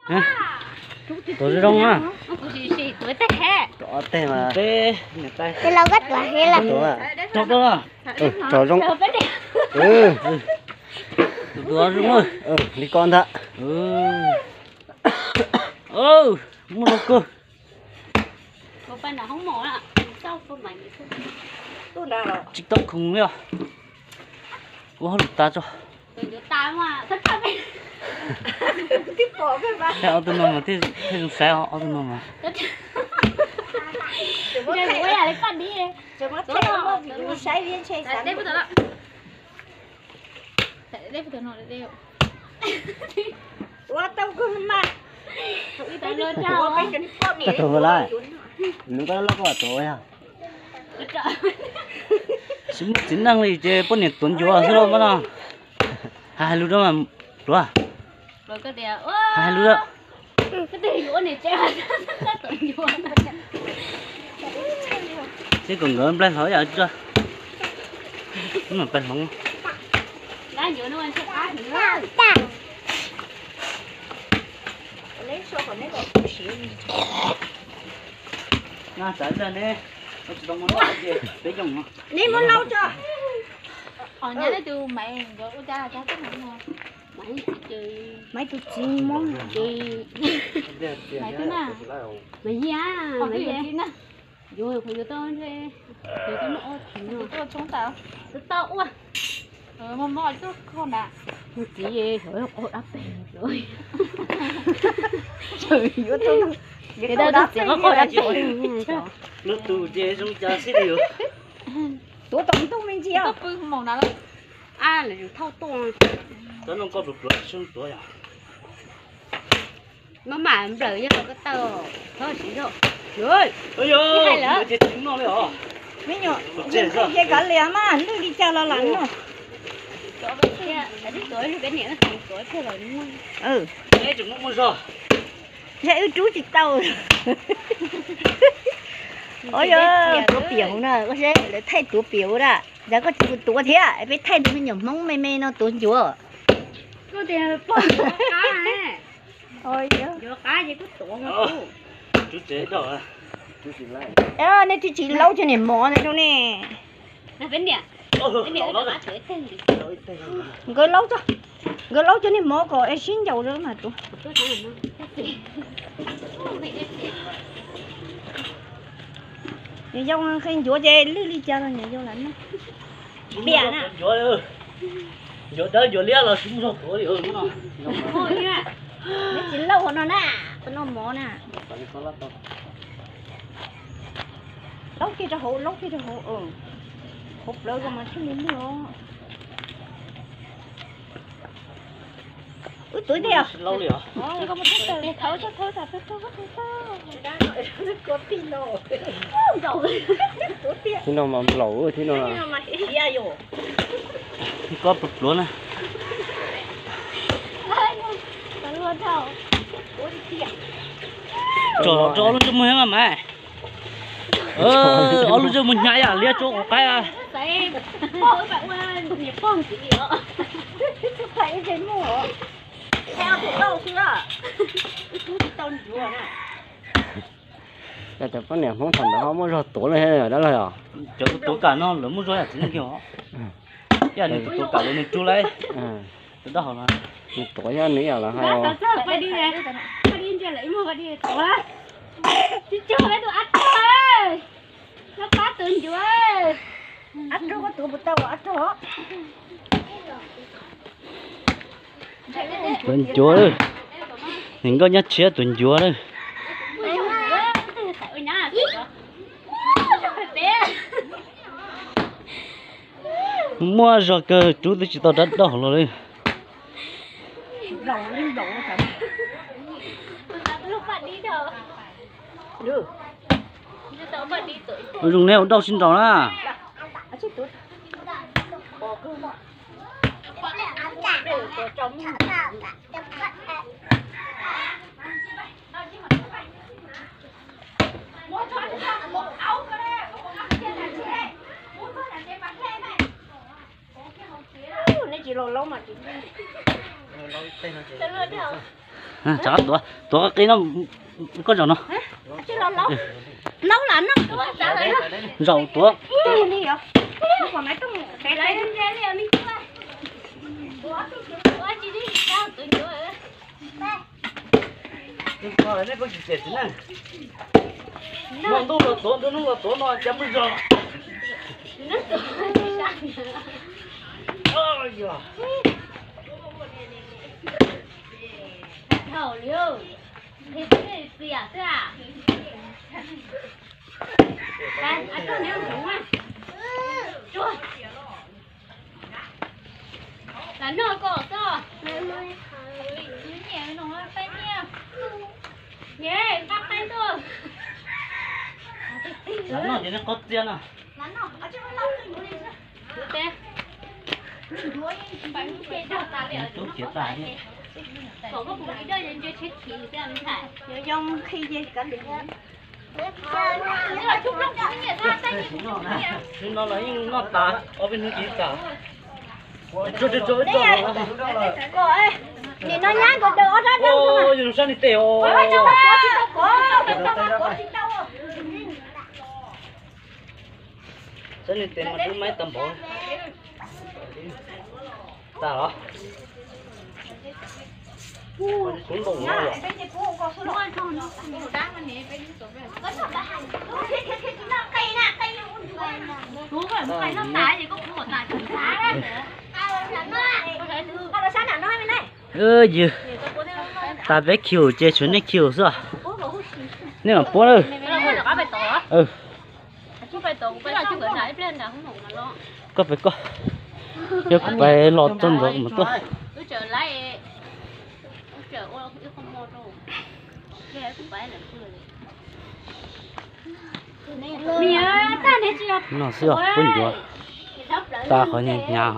Tuav zoo na. Tuav ob teg mas. Ces los koj tuav thiab los. Tuav. Rau zoo. Tuav zoo li ko ntag. Muaj zoo kawg. Tsis tau khoom li os. Ua hauj lwm tas tso. Ob tug no mas thiaj zoo saib, ob tug no mas. Koj tuav puas laij? Nws koj loj koj tuav yog. Tsis muaj txiv neej li ces poj niam tuav ncuav xwb lauj mas no. Hais hais lus rau mas pluav. Hais hais lus rau. Seb kom nkawd nplaig hloov yam tso. Nplaig hloov. Neb muab lauj tso. Maiv tus txiv muab ces maiv twb na. Maiv yia, maiv yia. Yuav qhov yuav tau ntshe, yuav tau muaj ob txiv no. Tau ua. Mus txiv qhov dab pem. Yuav tau txiv qhov dab pem. Lub tus ces zoo cas xij li. Tuav tom ntuj me ntsis os. Pw hmo na. A, lawv yus thauj tuaj. Txhob noj koj pluav pluav, txhob tuav yom. Maj mam nplawm yog koj taw, txhob siv zog. Me nyuam, ces kav liam mas lwj li cas los lam noj. Yog wb rub tsis tau. Ov, tuav piam hauv na, koj seb lawv thaij tuav piam hauv na. Yog koj tsis tuav thiab, peb thaij tus me nyuam Hmoob me me no tuav ncuav. Nej tsis tsis laub cov niag mov ntawd rau ne. Nkawd laub, nkawd laub cov niag mov kom es sib ncaus rau mas tuav. Nyuam yaus qhia ncuav ces lwj li cas los nyuam yaus lam noj. Piam na. Ncuav dawb ncuav liab los tsis muaj zog tuav li no. Neb tsis laub hauv no na, noj mov na. Laub kiag rau hauv, laub kiag rau hauv. Hauv plawv ko mas thiaj li lwj os. Wb tuav tiag. Thib no mas nplaum thib no. Koj pluav pluav na. Tso los rau ob lub ntsej muag mas mas. Ob lub ntsej muag hnyav yam liab tsuab quav qaib. Cov poj niam Hmoob thaum ntawd ho muaj zog tuav lawm dab laug os. Cov tuav kam no lawv muaj zog yam txiv neej kiag os. Yam nws tuav kam lawv nws rub lawm. Tus dab hau no nws tuav yam nws yam lawv hais. Tuav ncuav lawm. Niam nkauj nyab tshiab tuav ncuav lawm. Muaj zog kawg, rub twb tsis tau dab doj los li. Ua zoo neb ua dauj sib nraus na. Nej tsis los laub mas tsis. Tuav, tuav qi no, koj zaum no. Zaum tuav. Noj ntuj los tuav, nruab hnub los tuav no cas muaj zog. Lam noj koj xwb. Nyiam no peb nyiam. Nyiam, nqa qe tuaj. Lam noj ces nws qhov txias no. Kom koj pum li doj ntsia tsheb khiv thiab me ntxhais. Xwb no los yeej noj tas, ob peb hnub ces tas. Nim no nyab nkawd daws ob rab dawb. Yus sab niag tes os. Sab niag tes mas dub maib tag npaum. Tas los. Kub npaum no yom. Ywg, tas peb khiv ces tshuav nej khiv xwb. Nej mam puab lawm. Koj pais koj, yog kuv pais los txog ntawd kuv mam tuaj. No xwb os, puab ncuav tas qhov niag hnyav.